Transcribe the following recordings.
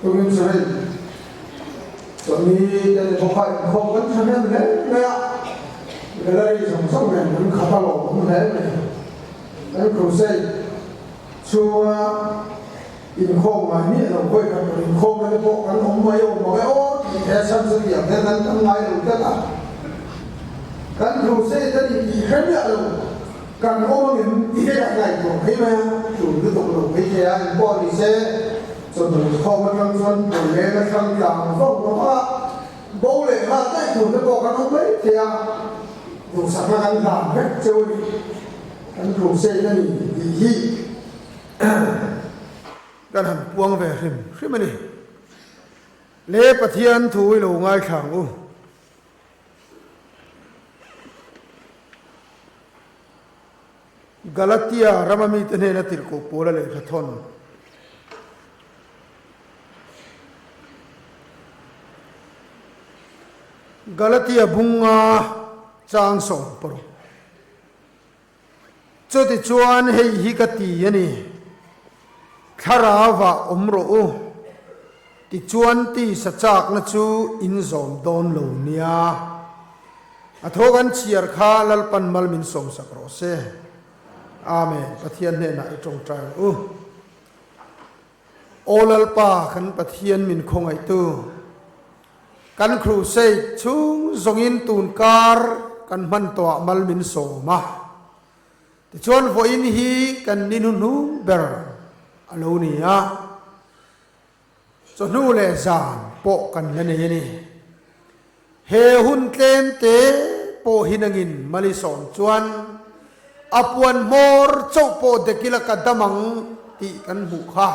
Tukin chu hei chawlhni te ni bawk a, inkhawm kan tha hnem hle mai a, gallery zawng zawng nen kan khat a lawmawm hle mai. Kan crusade chhunga inkhawm ngai miah lo vawi khat rawn inkhawmna te pawh kan awm mai awm ang e aw tih he chhan chu tiang hian kan kan ngai lo tlat a. Kan crusade a ni tih hre miah lo. Kan awm angin i hei a ngaihtuah phei mai a, tul lutuk lo phei thei a, engpawh ni se, chawhnu khawm atang chuan Pawleng a hrang tlang vawk vawk a, bo leh nghal daih tur te pawh kan awm mai thei a, duhsakna kan hlan vek cheu a ni, kan crusade a ni tih hi kan han puang ve hrim hrim a ni. Le Pathian thu i lo ngaithla ang u. Galatia rama mite hnena tirhkoh Paula lehkha thawn. Galatia bunga chang 16. Chutichuan hei hi ka ti a ni, Thlarauah awm rawh u, tichuan tisa chakna chu in zawm dawn lo nia. A thaw kan chhiar kha Lalpan mal min sawmsak rawh se. Amen. Pathian hnenah i tawngtai ang u. Aw Lalpa kan Pathian min khawngaihtu, kan crusade chhung zawngin tun kar kan hman tawhah mal min sawm a, tichuan vawiin hi kan ni hnuhnung ber a lo ni a, chawhnu leh zan pawh kan la nei a ni. He hun tlem te pawh hi nangin mal i sawm chuan a puan hmawr chauh pawh dek ila ka dam ang tih kan hmuh kha.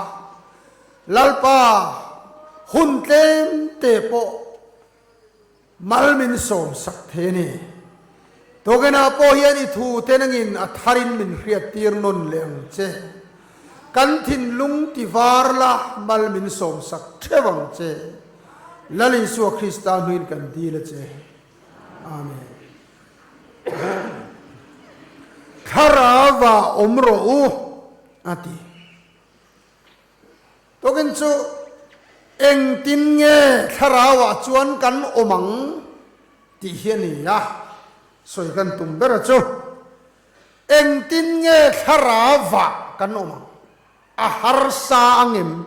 Lalpa, hun tlem te pawh mal min sawm sak thei a ni. Tawkenah pawh hian i thu te nangin a tharin min hriat tir nawn leh ang che. Kan thinlung ti var la mal min sawm sak theuh ang che. Lal Isua Krista hnuin kan dil a che. Amen. Thlarauah awm rawh u, a ti. Tawkin chu engtin nge thlarauah chuan kan awm ang tih hi a ni a, sawi kan tum ber a chu. Engtin nge thlarauah kan awm ang? A harsa angem?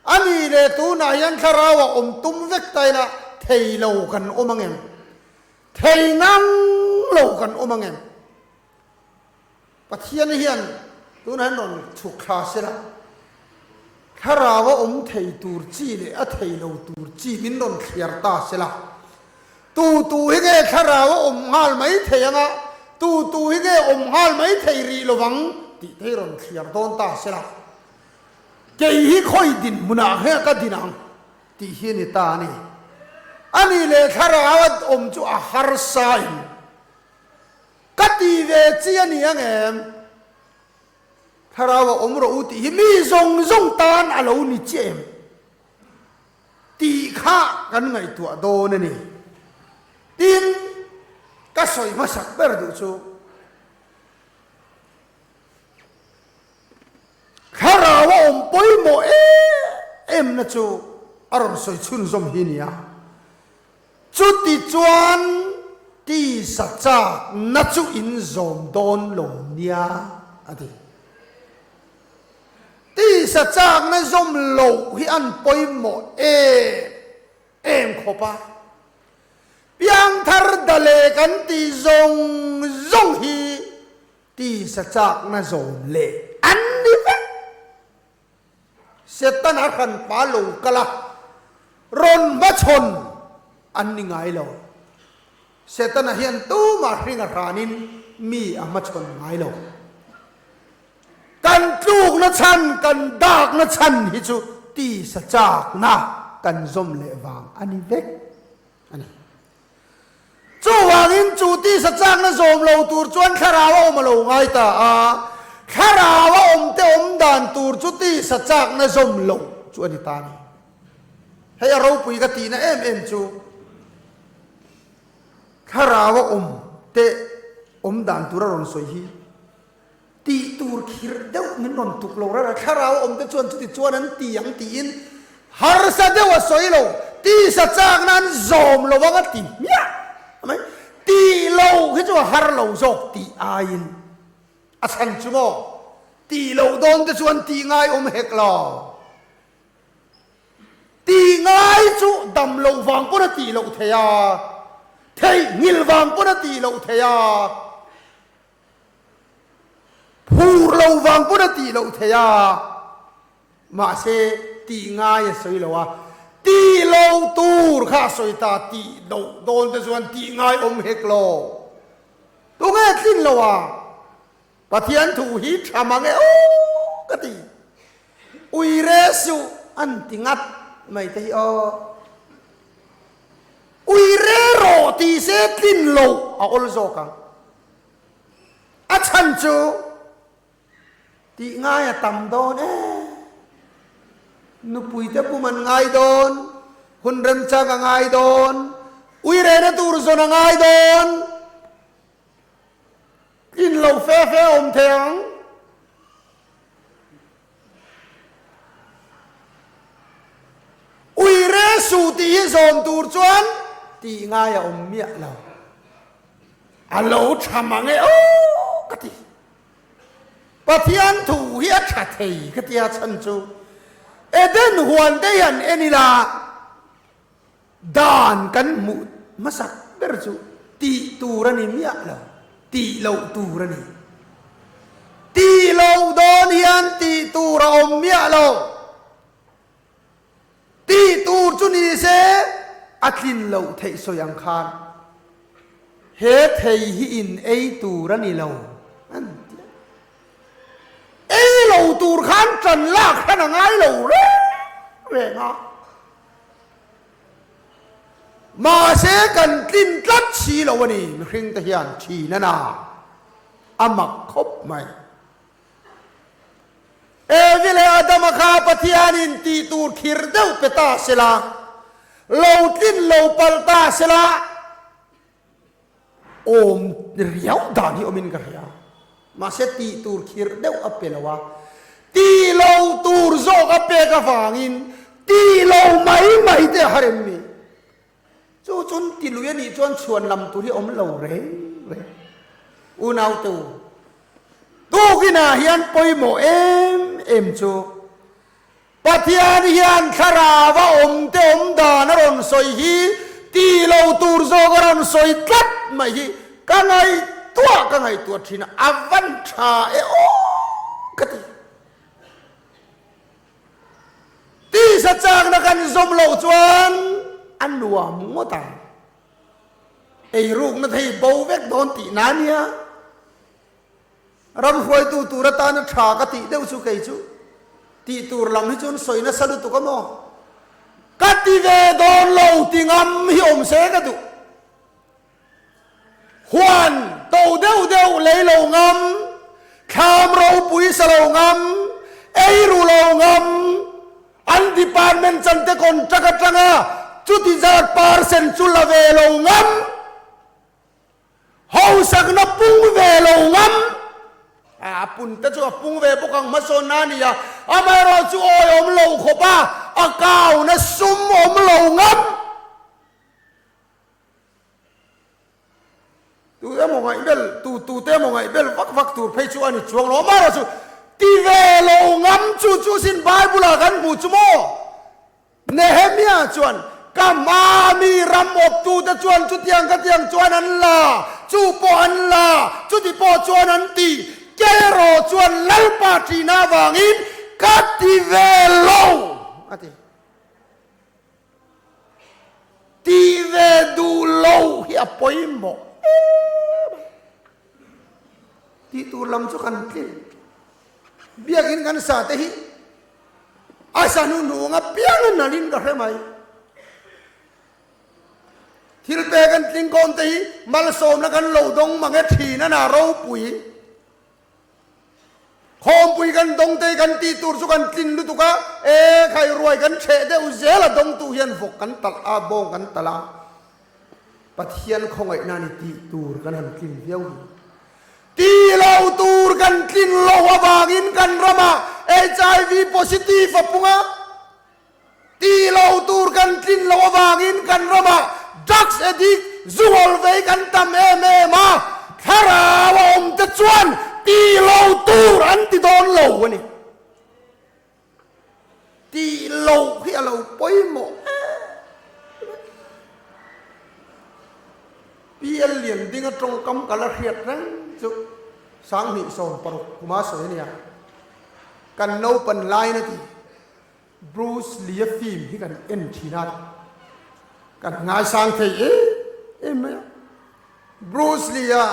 A nih leh tunah hian thlarau a awm tum vek ta ila thei lo kan awm ang em? Thei ngang lo kan awm ang em? Pathian hian tunah hian rawn chhuk thla se la, thlarau a awm thei tur chi leh a thei lo tur chi min rawn thliar ta se la, tu tu hi nge thlarau a awm nghal mai thei anga tu tu hi nge awm nghal mai thei rih lovang tih te hi rawn thliar dawn ta se la, Kei hi khawi dinhmunah nge ka din ang tih hi a ni ta a ni. A nih leh thlarau a awm chu a harsa in ka ti ve chi a ni ang em? Thlarau a awm rawh u tih hi mi zawng zawng tan a lo ni chiah em? Tih kha kan ngaihtuah dawn a ni. Tin, ka sawi hmasak ber duh chu. Thlarau a awm pawimawh em em na chu a rawn sawi chhunzawm hi nia. Chuti chuan tisa chak na chu in zawm dawn lo nia a ti. Tisa chak na zawm loh hi an pawimawh em em khawp a. Piangthar dale kan tih zawng zawng hi Tisa chakna zawm leh an ni vek. Satan a hranpa lo kal a, rawn hmachhawn an ni ngai lo. Setana hian tumah hring a hranin mi a hmachhawn ngai lo. Kan tlukna chhan, kan dakna chhan hi chu tisa chakna kan zawm leh vang a ni vek a ni. Chuvangin chu tisa chakna zawm lo tur chuan thlarau a awm a lo ngai ta a, thlarau a awm te awm dan tur chu tisa chakna zawm lo chu a ni ta a ni. Hei a ropui ka tihna em em chu thlarau a awm te awm dan tur a rawn sawi hi tih tur khirh deuh min rawn tuk lo rara, thlarau a awm te chuan chuti chuan an ti ang tiin. Harsa deuh a sawi lo, tisa chakna an zawm lo ang a ti hmiah mai. Tih lo hi chu a har lo zawk tih aiin a chhan chu maw? Tih loh dawn te chuan tih ngai awm hek lo. Tih ngai chu dam loh vang pawn a tih loh theih a, theihnghilh vang pawn a tih loh theih a, phur lo vang pawn a tih loh theih a, mahse tih ngai a sawi lo a, tih lo tur kha a sawi ta, tih loh dawn te chuan tih ngai awm hek lo. Tunge tlin lo a? Pathian thu hi tha mang e aw ka ti. Ui re suh an ti ngat mai te hi aw. Ui re rawh ti se tlin loh a awl zawk ang. A chhan chu tih ngai a tam dawn e. Nupui te pum an ngai dawn, hun remchang a ngai dawn, ui rehna tur zawn a ngai dawn. Tlin lo fe fe awm thei ang. Ui re su tih hi zawm tur chuan tih ngai a awm miah lo. A lo tha mang e aw ka ti. Pathian thu hi a tha thei ka tia chhan chu Eden huan te hian en ila Dan kan hmuh hmasak ber chu tih tur a ni miah lo, tih loh tur a ni. Tih loh dawn hian tih tur a awm miah lo. Tih tur chu ni se a tlin loh theih sawi ang khan he thei hi in ei tur a ni lo an ti a. Ei lo tur khan ṭan lak hran a ngai lo reng reng a. Mahse kan tlin tlat si lo a ni, mihring te hian thin a na a mak khawp mai. Evi leh Adama kha Pathianin tih tur khir deuh pe ta sela, lo tlin lo palh ta sela, Awm riau dan hi awmin ka hria. Mahse tih tur khirh deuh a pe lo a, tih lo tur zawk a pek avangin tih lo mai mai te a har em ni? Chu chun ti lui a nih chuan chhuan lam tur hi awm lo reng reng. Unaute u, tukinah hian pawimawh em em chu Pathian hian thlarau a awm te awm dan a rawn sawi hi ti lo tur zawk a rawn sawi tlat mai hi ka ngaihtuah ka ngaihtuah thin a, a van tha e aw ka ti. Tisa chakna kan zawm loh chuan a nuam ngawt ang. Eirukna thei bo vek dawn tihna a nia. Ram hruaitu tur atana tha ka tih deuh chu kei chu tih tur lam hi chuan sawi nasa lutuk a maw? Ka ti ve dawn lo ti ngam hi awm se ka duh. Huan to deuh deuh lei lo ngam, thlam ropui sa lo ngam, ei ru lo ngam, an department chan te contract atanga chuti zat percent chu la ve lo ngam, Hausakna pung ve lo ngam. A pun te chu a pung ve bawk ang hmasawnna a ni a, amaherawh chu awi awm lo khawp a, a kauna sum awm lo ngam. Tu emaw ngaihbel, tu tu te emaw ngaihbel vak vak tur phei chu a ni chuang lo, amaherawh chu ti ve lo ngam chu chu sin Bible ah kan hmuh chu maw? Nehemia chuan, Ka hmaa mi ram awptute chuan chutiang khatiang chuan an la, chu pawh an la, chuti pawh chuan an ti, kei erawh chuan Lalpa ṭihna avangin ka ti ve lo, a ti. Ti ve duh lo hi a pawimawh em a. Tih tur lam chu kan tlin. Biakinn kan sa te hi a sa hnuhnung apiang a nalhin ka hre mai. Thil pek an tling kawm te hi malsawmna kan lo dawng mang e thin a na ropui. Khawmpui kan dawng te hi kan tih tur chu kan tlin lutuk a, e khai ruai kan chheh deuh zel a dawngtu hian vawk kan talh a, bawng kan talh a. Pathian khawngaihna ni tih tur kan han tlin viau hi. Ti lo tur kan tlin lo avangin kan ramah HIV positive a pung a. Ti kan ramah drugs addict, zu ngawl vei kan tam em em a, thlarau a awm te chuan ti lo tur an ti dawn lo a ni. Tih loh hi a lo pawimawh em mai. PL Liandinga tawngkam ka la hriat reng chu 2016 kuma sawi a nia. Kan naupan lain a ti. Bruce Lee-a film hi kan en thin a, kan ngaisang thei em em mai a. Bruce Lee-a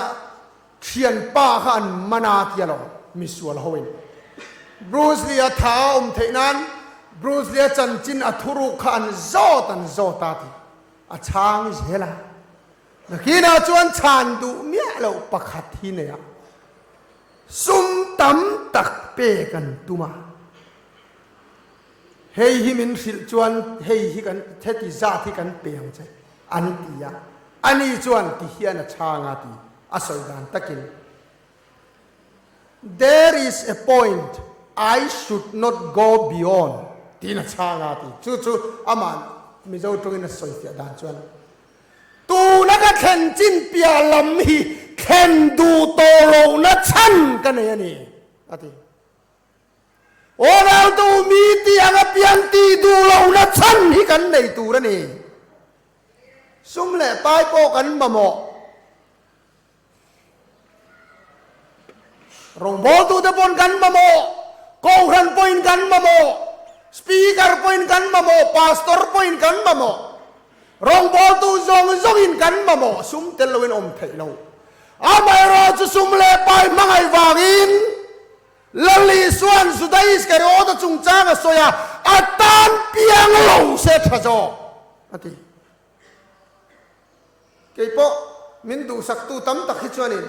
Thianpa kha an man a tia lo misual ho in. Bruce Lee a tha a awm theih nan Bruce Lee a chanchin a thuruk kha an zawt an zawt a ti a chhang zel a. Nakinah chuan chhan duh miah loh pakhat hi nei a sum tam tak pek an tum a. Hei hi min hrilh chuan hei hi kan heti zat hi kan pe ang che an ti a, ani chuan ti hian a chhang a ti a sawi dan takin There is a point I should not go beyond tiin a chhang a ti. Chu chu amah Mizo tawngin a sawi fiah dan chuan tuna ka thlen chin piah lam hi thlen duh tawh lohna chhan ka nei a ni a ti. Aw raltu mi tih ang apiang tih duh lohna chhan hi kan nei tur a ni. Sum leh pai pawh kan mamawh. Rawngbawltute pawhin kan mamawh, Kohhran pawhin kan mamawh, Speaker pawhin kan mamawh, Pastor pawhin kan mamawh. Rawngbawltu zawng zawngin kan mamawh sum tel loin awm theih lo. Amaherawhchu sum leh pai hmangaih vangin Lal Isua'n Juda Iskariota chungchang a sawi a, a tan piang lo se tha zawk, a ti. Kei pawh min duhsaktu tam tak hi chuanin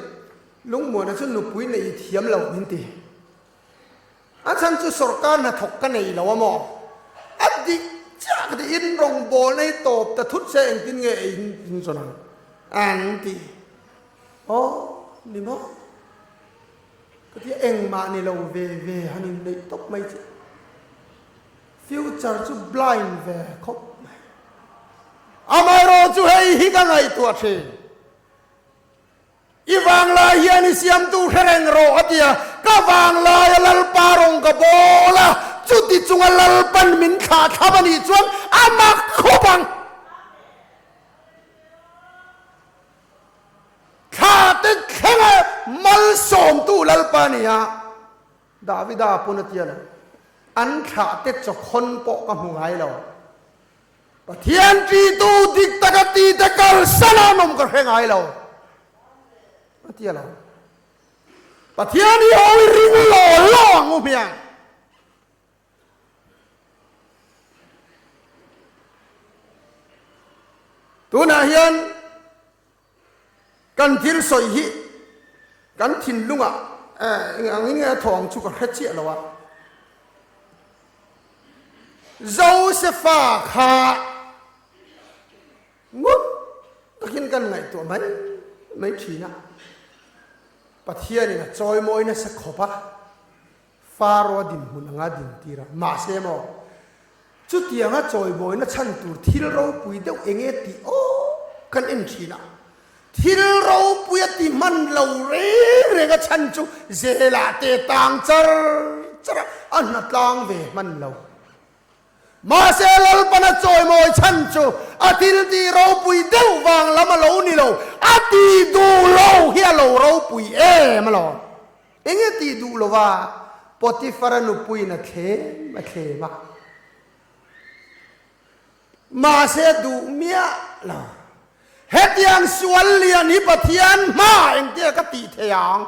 Lungmuana chu nupui neih i thiam lo min ti. A chhan chu sawrkar hnathawk ka nei lo a maw? A dik chiah ka ti, in rawngbawlna hi tawp ta thut se engtin nge ei in zawn ang? An ti. Aw, ni maw? Ka ti a, engmah ni lo ve ve han inneih tawp mai chu. Future chu blind ve khawp mai. Amaherawh chu hei hi ka ngaihtuah thin. I vanglai hian i siamtu hre reng rawh a ti a, ka vanglaia Lalpa rawng ka bawl a, chuti chunga Lalpan min thlah thlap a nih chuan a mak khawp ang. Thla te thlenga malsawmtu Lalpa a ni a, Davida pawn a ti a lo, an thlah te chawkhawn pawh ka hmu ngai lo. Pathian ṭitu dik taka ti te kalsan a an awm ka hre ngai lo a ti a lo. Pathian hi hawi ring law law ang u hmiang. Tunah hian kan thil sawi hi kan thinlungah eng angin nge a thawh ang chu ka hre chiah lo a. Josefa kha ngut takin kan ngaihtuah mai mai thin a. Pathianin a chawimawi nasa khawp a. Faro-a dinhmun anga din tir a. Mahse maw, chutianga chawibawina chhan tur thil ropui deuh eng nge tih awk kan en thin a. Thil ropui a ti hman lo reng reng a chhan chu zelah te tang char char a, a hna tlang ve hman lo. Mahse Lalpana chawimawi chhan chu a thil tih ropui deuh vang lam a lo ni lo, a ti duh lo hi a lo ropui em alawm. Enge tih duh lova Potiphar-a nupuiin a thlem a thlem a. Mahse a duh miah lo. Hetiang sual lian hi Pathian hma engtia ka tih thei ang?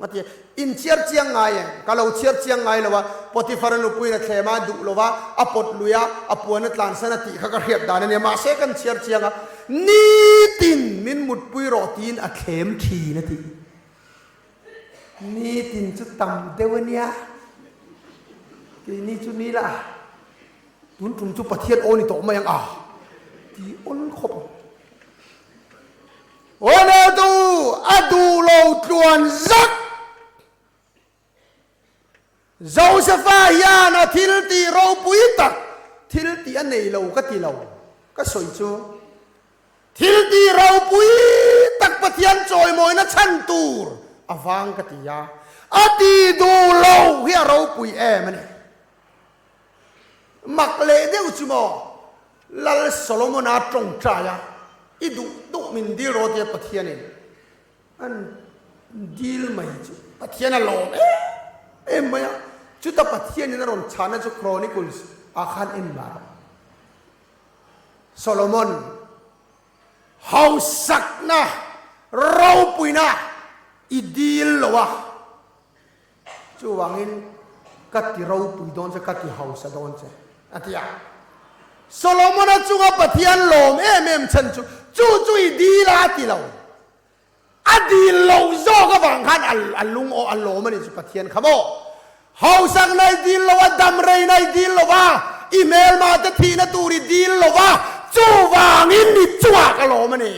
A ti a. Inchhiar chiang ngai em? Ka lo chhiar chiang ngai lo a. Potiphar-a nupuiin a thlem a, a duh lova, a pawt lui a, a puan a tlansan a tih kha ka hriat dan a nia. Mahse kan chhiar chiang a, nitin min mutpui rawh tiin a thlem thin a ti. Nitin chu tam deuh a nia, keini chu ni la, tun tum chu Pathian aw ni tawh mai ang a ti awl khawp ang. Aw nau a duh lo tluan zak. Josefa hian a thil tih ropui tak thil tih a nei lo ka ti lo. Ka sawi chu thil ti ropui tak Pathian chawimawina chhan tur a vang ka ti a, a ti duh lo hi a ropui em a ni. Mak leh deuh chu maw Lal Solomona tawngtai a, i duh duh min dil rawh tia Pathianin an dil mai chu Pathian a lawm em em mai a, chuta Pathianin a rawn chhahna chu Chronicles ah khan en mah rawh. Solomon hausakna ropuina i dil lo a, chuvangin ka ti ropui dawn che, ka ti hausa dawn che, a ti a. Solomon-a chunga Pathian lawm em em chhan chu, chu chu i dil a ti lo. A dil loh zawk avang khan a lung aw a lawm a ni chu Pathian kha maw? Hausakna i dil lo a, damreina i dil lo va, i hmelma te thihna tur i dil lo va, chuvangin i chungah ka lawm a ni.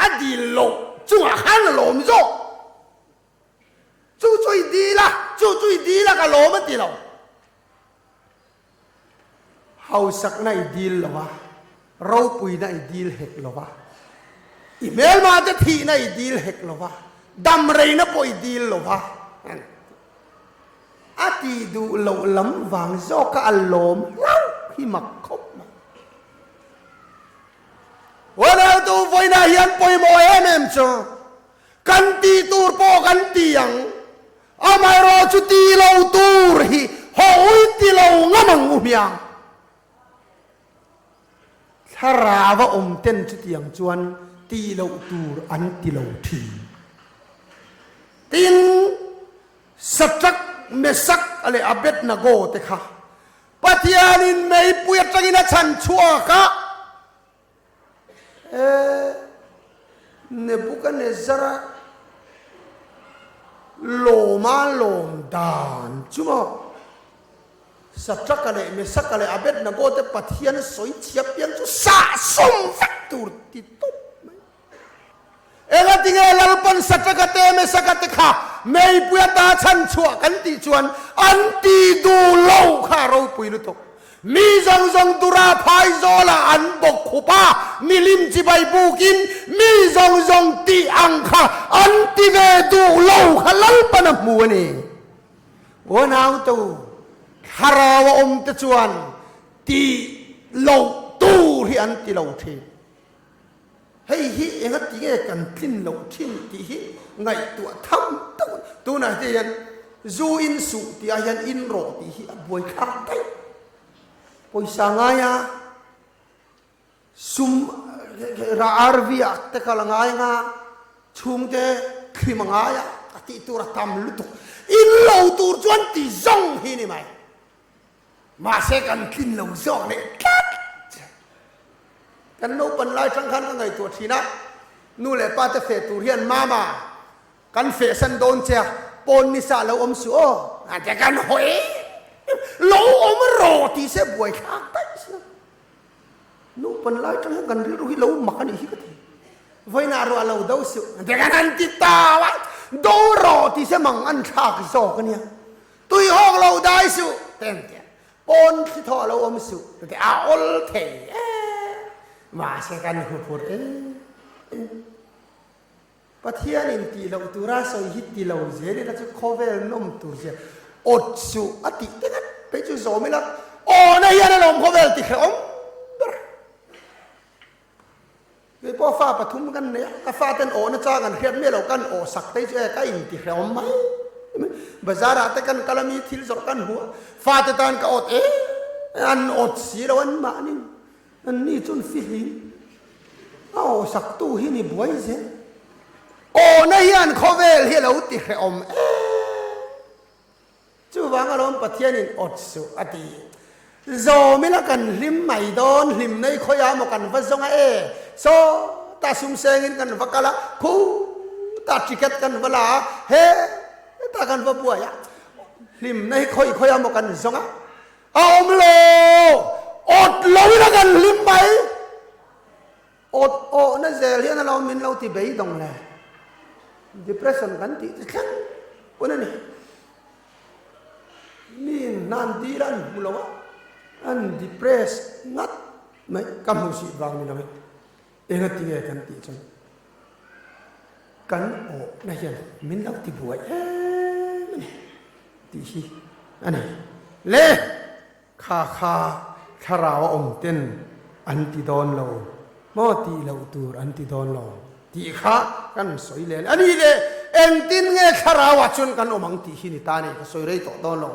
A dil loh chungah khan a lawm zawk. Chu chu i dil a, chu chu i dil a ka lawm a ti lo. Hausakna i dil lo a, ropuina i dil hek lo a, i hmelmate thihna i dil hek lo a, damreina pawh i dil lo a, a tih duh loh lam vang zawka a lawm hlauh hi mak khawp mai. Huaneltu vawiinah hian pawimawh em em chu kan tih tur pawh kan ti ang. Amaherawh chu ti lo tur hi hawi ti lo ngam ang u hmiang. Thlarau a awm ten chutiang chuan ti loh tur an ti lo thin. Tin, Shadrach, Meshach leh Abednego te kha Pathianin meipui atangin a chhan chhuak a, E, Nebukanezzara lawma lawm dan chu maw? Satraka leh Mesaka leh Abednego te Pathian sawi chhia piang chu sahsawm vek tur ti tawp mai. Engatinge Lalpan Satraka te Mesaka te kha meipui ata chhan chhuah kan tih chuan an ti duh lo kha a ropui lutuk. Mi zawng zawng tura phaizawlah an bawk khup a, milim chibai bukin mi zawng zawng tih ang kha an ti ve duh lo kha Lalpan a hmu a ni. Uanautu, thlarau a awm te chuan ti loh tur hi an ti lo thin. Hei hi engati nge kan tlin loh thin tih hi ngaihtuah tham deuh a ni. Tunah te hian zu in suh tih ah hian in rawh tih hi a buai thlak daih. Pawisa ngaia sum RV ah te kal a ngai anga chhungte thlim a ngai a, a tih tur a tam lutuk. In lo tur chuan ti zawng hi ni mai. Mahse kan tlin lo zawk leh tlat che. Kan naupan lai tang khan ka ngaihtuah thin a, nu leh pa te feh tur hian Mama, kan feh san dawn che a, pawn ni sa lo awm suh aw, a ti a, kan hawi lo awm rawh tih se buai thlak daih sia. Naupan lai tang hian kan rilru hi lo mak a nih hi ka ti. Vawiinah ruah lo do suh, a ti a, kan han ti tau a, do rawh tih se mang an thlak zawk a nia. Tui hawk lo dai suh te an ti a, pawn thli thaw lo awm suh te ti a awl thei e, mahse kan huphurh em em. Pathianin tih loh tura sawi hi ti lo zel ila chu khawvel nawm tur zia awt suh a tih te ngat phei chu zawm ila awna hian alawm khawvel ti hrehawm ber. Kei pawh fa pathum kan nei a, ka faten awhna chang an hriat miah lo, kan awh sak te chu e ka inti hrehawm mai mai. Bazar ah te kan kal a mi thil zawrh kan hmu a, fate tan ka awt em an awt si lo an mahni an ni chu an fihlim a awh sak tu hi ni buai zel. Awhna hian khawvel hi a lo ti hrehawm em. Chuvang alawm Pathianin awt suh a ti. Zawm ila kan hlim mai dawn, hlim nei khawiah maw kan va zawng a e, sawtah sum sengin kan va kal a, khutah ticket kan va la a, hetah kan va buai a, hlimna hi khawi khawiah maw kan zawng a, a awm lo, awt lo ila kan hlim mai. Awt awhna zel hian alawm min lo ti beidawng le. Depression kan tih chu thleng pawn a ni. Mi in hna an dil a an hmu lo a, an depress ngat. Mai ka hmuh sih vang ni lo e. Engati nge kan tih chuan kan awhna hian min lo ti buai em a ni tih hi a ni. Le kha kha thlarau a awm ten an ti dawn lo maw tih loh tur an ti dawn lo tih kha kan sawi leh a ni le engtin nge thlarau ah chuan kan awm ang tih hi ni ta ni ka sawi rei tawh dawn lo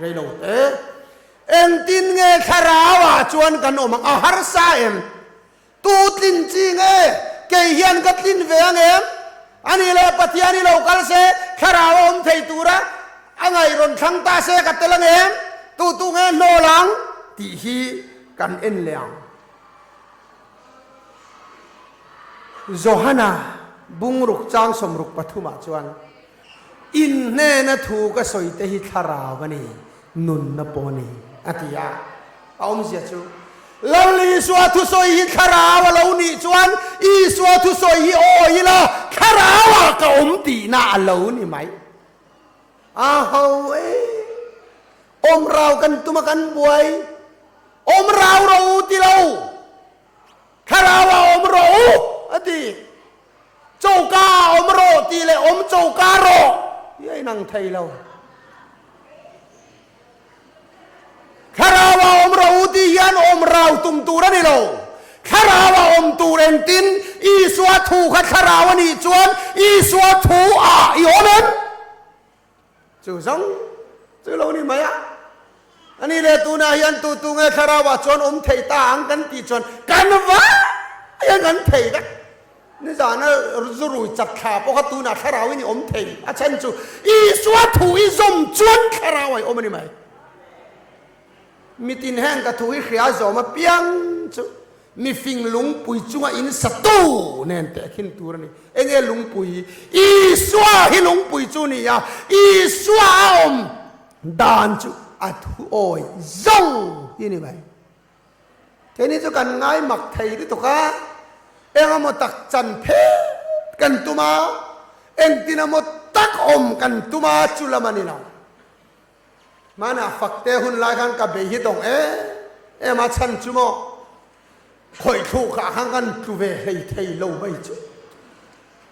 rei lo te. Engtin nge thlarau ah chuan kan awm ang? A harsa em? Tu tlin chi nge? Kei hian ka tlin ve ang em? A nih leh Pathian hi lo kal se, thlarau a awm thei tura a ngaih rawn thlang ta se ka tel ang em? Tu tu nge hnawl ang? Tih hi kan en leh ang. Johana bungruk chang 63 ah chuan In hnena thu ka sawi te hi thlarau a ni, nunna pawh a ni, a ti a. A awmzia chu, Lal Isua thusawi hi thlarau a lo nih chuan Isua thusawi hi awi ila thlarauah ka awm tihna a lo ni mai. A ho e, awm rau kan tum a kan buai, awm rau rawh u ti lo, thlarau ah awm rawh u a ti. Choka ah awm rawh tih leh awm choka rawh tih a inang thei lo. Thlarau ah awm rawh u tih hian awm rau tum tur a ni lo. Thlarau ah awm tur engtin Isua thu kha thlarau a nih chuan Isua thu ah i awm em? Chu zawng chu lo ni mai a. Ani leh tunah hian tu tu nge thlarau ah chuan awm thei ta ang kan tih chuan kan vai hian kan thei vek. Nizana zurui chat thla pawh kha tunah thlarau in i awm thei. A chhan chu Isua thu i zawm chuan thlarau ah i awm a ni mai. Mitin heng ka thu hi hria zawm apiang chu Mifing lungpui chunga in satu nen tehkhin tur a ni. Enge lungpui? Isua hi lungpui chu ni a, Isua a awm dan chu a thuawi zawng hi ni mai. Keini chu kan ngai mak thei lutuk a, engemaw tak chan phet kan tum a, engtin emaw tak awm kan tum a, chu lam a ni lo. Hmanah fakte hun lai khan ka bei hi tawng em em a chhan chu maw khawih thluh kha khan kan tlu ve hlei thei lo mai chu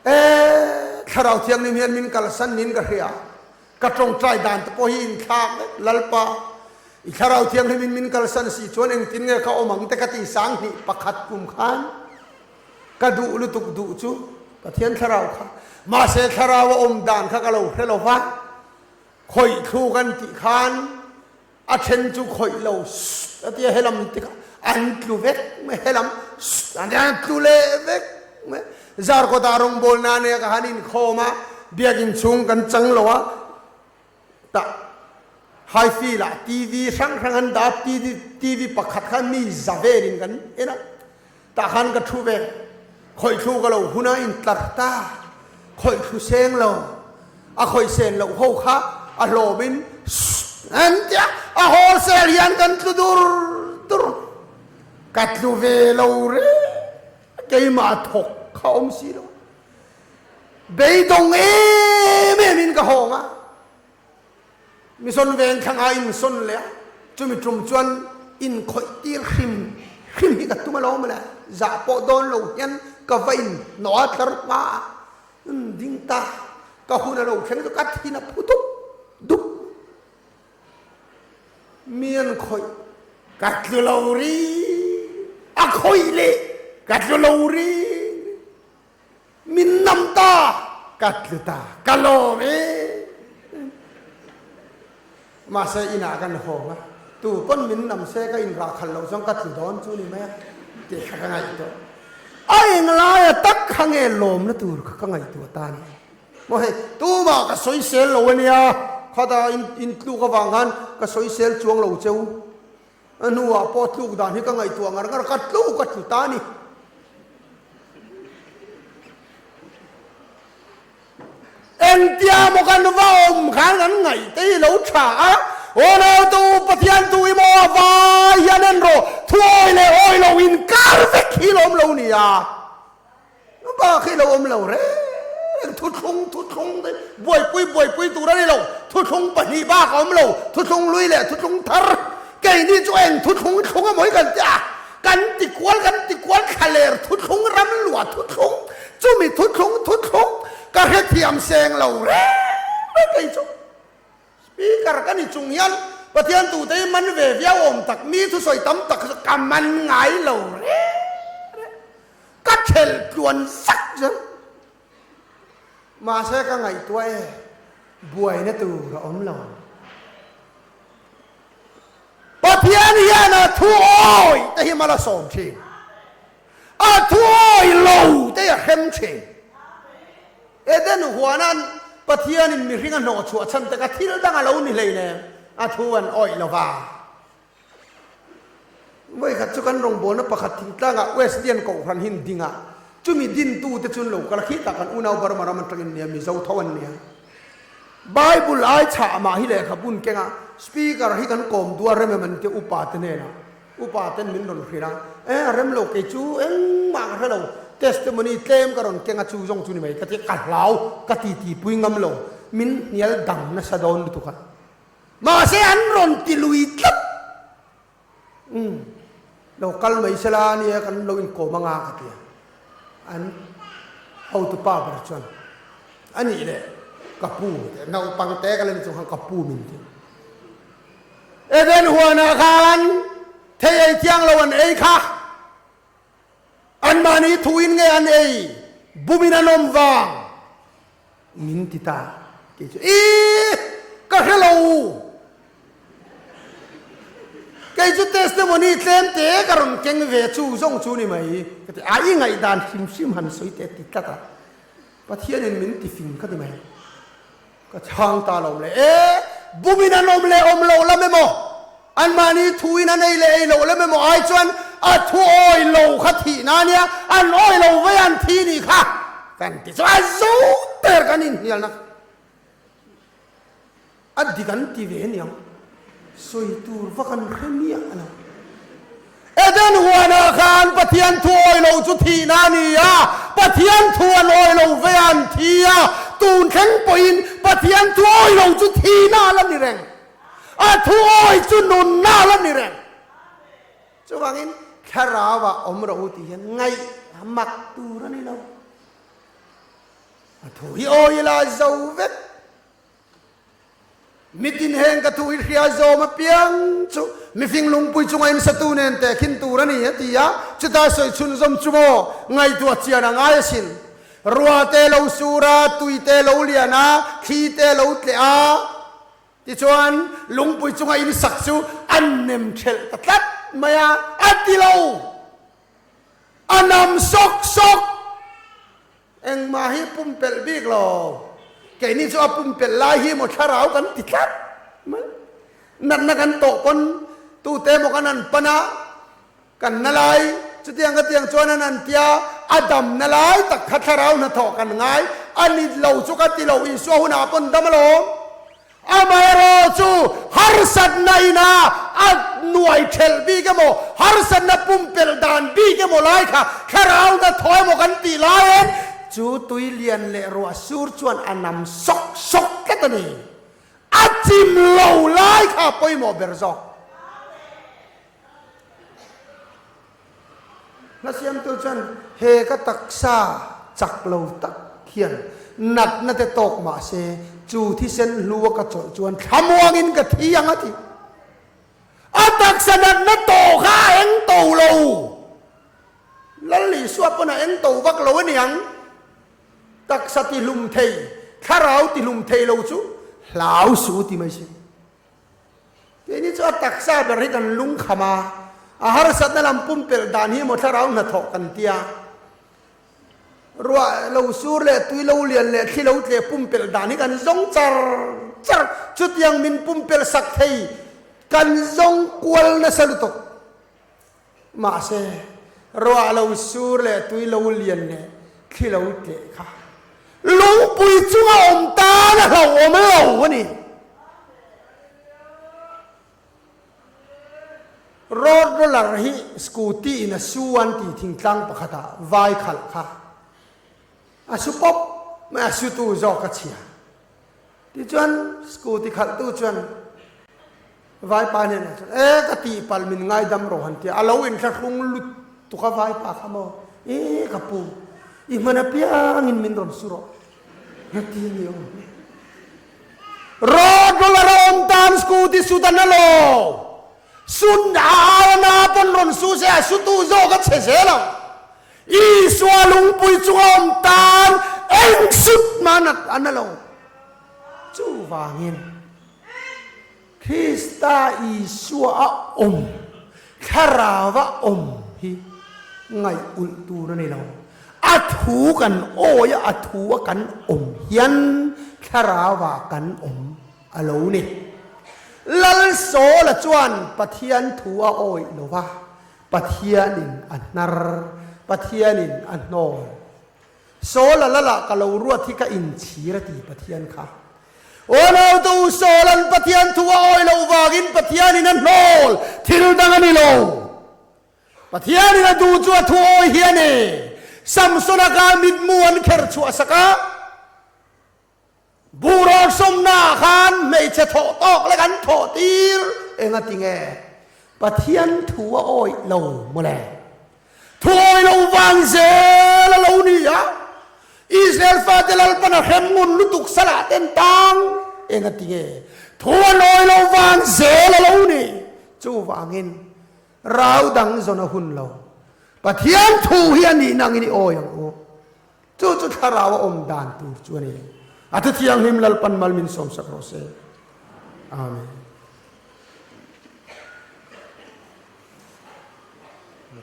e thlarau thianghlim hian min kalsan niin ka hria ka tawngtai dan te pawh hi inthlak vek lalpa i thlarau thianghlim in min kalsan si chuan engtin nge ka awm ang te ka ti sang hnih pakhat kum khan ka duh lutuk duh chu Pathian thlarau kha mahse thlarau a awm dan kha ka lo hre lo va Khawih thlu kan tih khan a then chu khawih lo sst a tia helam tikah an tlu vek mai helam sst an tia an tlu leh vek mai. Zarkawtah rawngbawl na nia ka han inkhawm a biakin chhung kan chang lo a tah high field ah TV hrang hrang an dah a TV pakhat kha mi za velin kan en a tah khan ka thu ve khawih thlu ka lo hun a intlar ta khawih thlu seng lo. A khawihsen loh ho kha a hlawmin sst an ti a, a wholesale hian kan tlu dur dur. Ka tlu ve lo reng a, keimah thawk kha awm si lo. Beidawng em em in ka hawng a, Mission veng thlangah insawn leh a, chumi tum chuan inkhawih tir hrim hrim hi ka tum alawm le, zah pawh dawn lo hian ka va inhnawh a tlar hma a. Umm ding ta, ka hun a lo thleng chu ka thin a phu dup dup. Mi an khawih, ka tlu lo ri, a khawih leh ka tlu lo ri. Min nam ta, ka tlu ta, ka lawm e. Mahse inah kan hawng a, tu pawn min nam se ka inrah khalh loh chuan ka tlu dawn chu ni mai a tih kha ka ngaihtuah. A englaia tak kha nge lawmna tur kha ka ngaihtuah ta ni. Maw hei, tumah ka sawisel lo a nia, khata intluk avang khan ka sawisel chuang lo cheu. A hnuah pawh tluk dan hi ka ngaihtuah ngar ngar a, ka tluk a tlu ta a ni. Engtia maw kan va awm khan kan ngaih te hi lo tha a, aw nautu Pathian tu i maw a vai hian en rawh, thuawi leh awi lo inkar vek hi lo awm lo nia, bak hi lo awm lo reng reng, thuthlung thuthlung te buaipui buaipui tur a ni lo, thuthlung pahnih bak a awm lo, thuthlung lui leh thuthlung thar, keini chu eng thuthlung thlung emaw hi kan ti a, kan ti. kual kan ti kual thlaler thuthlung ram luah thuthlung chumi thuthlung thuthlung ka hrethiam seng lo reng reng kei chu. Speaker ka ni chung hian Pathian tute hi man ve viau awm tak mi thusawi tam tak chu ka man ngai lo reng reng. Ka thelh tluan zak zel. Mahse ka ngaihtuah e, buaina tur a awm lo. Pathian hian a thu awi te hi mal a sawm thin. A thu awi lo te hi a hrem thin. Eden huanan Pathianin mihring a hnawh chhuah chhan te kha thil dang a lo ni hleinem, a thu an awih lo va. Vawikhat chu kan rawngbawlna pakhat thingtlangah Wesleyan Kohhran hi an ding a, chumi dintute chu an lo kal a, khitah kan unau Burma ram atangin nia, Mizo tho an nia. Bible ai chhah mah hi lehkha bun keng a, Speaker hi kan kawm duh a rem em an tia upa te hnenah upa ten min rawn hrilh a, e a rem lo kei chu engmah ka hre lo, testimony tlem ka rawn keng a chu zawng chu ni mai ka ti a, ka hlau ka ti ti pui ngam lo, min hnial dang nasa dawn lutuk a, mahse an rawn ti lui tlat, umm lo kal mai sela ania kan lo inkawm anga ka ti a, an hotupa ber chuan a nih leh ka pu naupang te ka la ni chung khan ka pu min ti. Eden huanah khan thei ei thiang lo an ei kha. Anmahni thuin nge an ei, bumin an awm vang min ti ta. Kei chu ih ka hre lo. Kei chu testimony tlem te ka rawn keng ve chu zawng chu ni mai. Ka ti a, i ngaihdan hrim hrim han sawi teh ti tlat a. Pathianin min ti fing ka ti mai. Ka chhang ta lo le. E, bumin an awm leh awm loh lam emaw, anmahni thuin an ei leh ei loh lam emaw ai chuan a thu awi lo kha thihna a nia, an awi lo vei an thi nih kha kan ti chu a zo ter kan inhnialna kha a dik an ti ve aniang sawi tur va kan hre miah lo. Eden huanah khan Pathian thu awi lo chu thihna a ni a, Pathian thu an awi lo ve a an thi a, tun thleng pawhin Pathian thu awi lo chu thihna a la ni reng, a thu awi chu nunna a la ni reng. Chuvangin thlarauah awm rawh u tih hian ngaih a mak tur a ni lo. A thu hi awi ila zo vek. Mitin heng ka thu i hria zawm apiang chu mifing lungpui chunga insatu nen tehkhin tur a ni, a ti a. Chuta sawi chhunzawm chu maw ngaihtuah chian a ngai asin. Rua te lo sur a, tui te lo lian a, thli te lo tleh a, tichuan lungpui chunga insak chu an nem thelh ta tlat mai a, a ti lo. A nam sawk sawk. Engmah hi pumpelh bik lo. Keini chu a pumpelh lai hi maw thlarau kan ti tlat mai. Natna kan tawh pawn tute maw kan han pan a, kan na lai chutiang ka tiang chuan an han tia, a damna lai tak kha thlarau hnathawh kan ngai a ni lo chu ka ti lo, Isua hunah pawn dam alawm. Amaherawh chu harsatna ina a nuai thelh bik emaw, harsatna pumpelh dan bik emaw lai kha thlarau na thaw emaw kan tih laiin chu tui lian leh ruah sur chuan a nam sawk sawk tlat a ni. A chim lo lai kha a pawimawh ber zawk. Hla siamtu chuan he ka taksa chak lo tak hian natna te tawk mah se chu thisen hlu a ka chawlh chuan thlamuangin ka thi ang a ti. A taksa natna tawh kha a eng to lo. Lal Isua pawn a eng to vak lo a niang. Taksa tihlum thei, thlarau tihlum thei lo chu hlau suh ti mai si. Keini chu a taksa ber hi kan lungkham a, a harsatna lam pumpelh dan hi maw thlarau hnathawh kan tia. Ruah lo sur leh tui lo lian leh thli lo tleh pumpelh dan hi kan zawng char char, chutiang min pumpelh sak thei kan zawng kual nasa lutuk. Mahse, ruah lo sur leh tui lo lian leh thli lo tleh kha lungpui chunga awm tan a hlauhawm lo a ni. Road roller hi scooty in a su an ti thingtlang pakhatah vai khalh kha a su pawp mai a sutu zawk a chhia. Tichuan scooty khalhtu chuan vaipa hnenah chuan e ka tihpalh min ngaidam rawh han ti a, a lo inthlahrung lut. Tuka vaipa kha maw? E ka pu, i hman apiangin min rawn su rawh. Ngati a ni awm. Road roller a awm tan scooty sut a na lo. Sun a aia na pawn rawn su se a sutu zawk a chhe zel ang. Isua lungpui chunga awm tan eng sut mah a na lo. Chuvangin Krista Isua a awm, Thlarau a awm hi ngaih ulh tur a ni lo. A thu kan awi a, a thu a kan awm hian Thlarauah kan awm a lo ni. Lal Sawla chuan Pathian thu a awih lo va, Pathianin a hnar, Pathianin a hnawl. Sawla lala ka lo ruat hi ka inchhir a ti Pathian kha. Aw naute u Sawla'n Pathian thu a awi loh vangin Pathianin a hnawl thil dang a ni lo. Pathianin a duh chu a thu awi hi a ni. Samsona kha mitmu an kher chhuah sak a. Buhrawl sawmnaah khan hmeichhe thawh tawk lek an thawh tir enga ti nge? Pathian thu a awih lo mawle. Thu awih lo vang zel a lo ni a, Israel fate Lalpan a hrem ngun lutuk salah ten tang enga ti nge? Thu an awih lo vang zel a lo ni. Chuvangin rau dang zawn a hun lo. Pathian thu hi a nih nangin i awi ang u. Chu chu thlarau a awm dan tur chu a ni. A thu thianghlim Lalpan mal min sawmsak rawh se. Amen.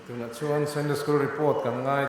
Tunah chuan Sunday School report kan ngai.